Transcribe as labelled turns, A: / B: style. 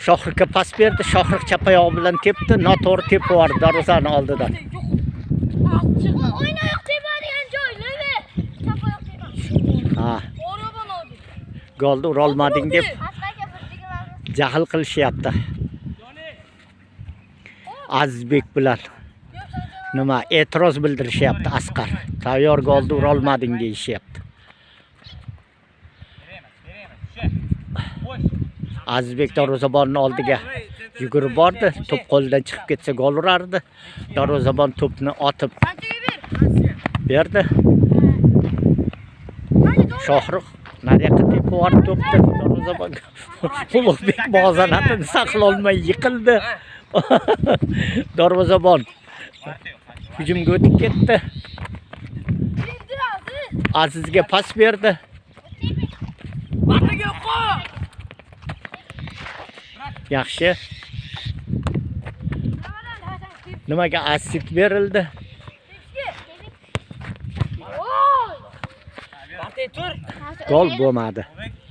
A: Shohruhga pas berdi. Shohruh chap oyog'i bilan tepdi, noto'g'ri tepib yubordi darvozani oldidan.
B: O'yin oyoq tepadigan joy, nima? Chap oyoq tepadi.
A: Ha. Golni urolmading deb
B: Asqarga bir yigirma.
A: Jahl qilishyapti. Azizbek bilan nima e'tiroz bildirishyapti Asqar. Tayyor golni urolmading deyishyapti.
C: Kerak emas, kerak emas. Tusha. Qo'sh.
A: Azizbek darvozabonning oldiga yugurib bordi. To'p qo'lidan chiqib ketsa gol urardi. Darvozabon to'pni otib berdi. Shohruh nariyoqqa tepib yubordi to'pni. Darvozabon Ulug'bek muvozanatini saqlolmay yiqildi. Darvozabon hujumga o'tib ketdi. Azizga pas berdi.
D: Martaga qo'y.
A: Yaxshi. Nimaga assist berildi?
B: Voy!
D: Marta tur.
A: Gol bo'lmadi.
C: Ulug'bek.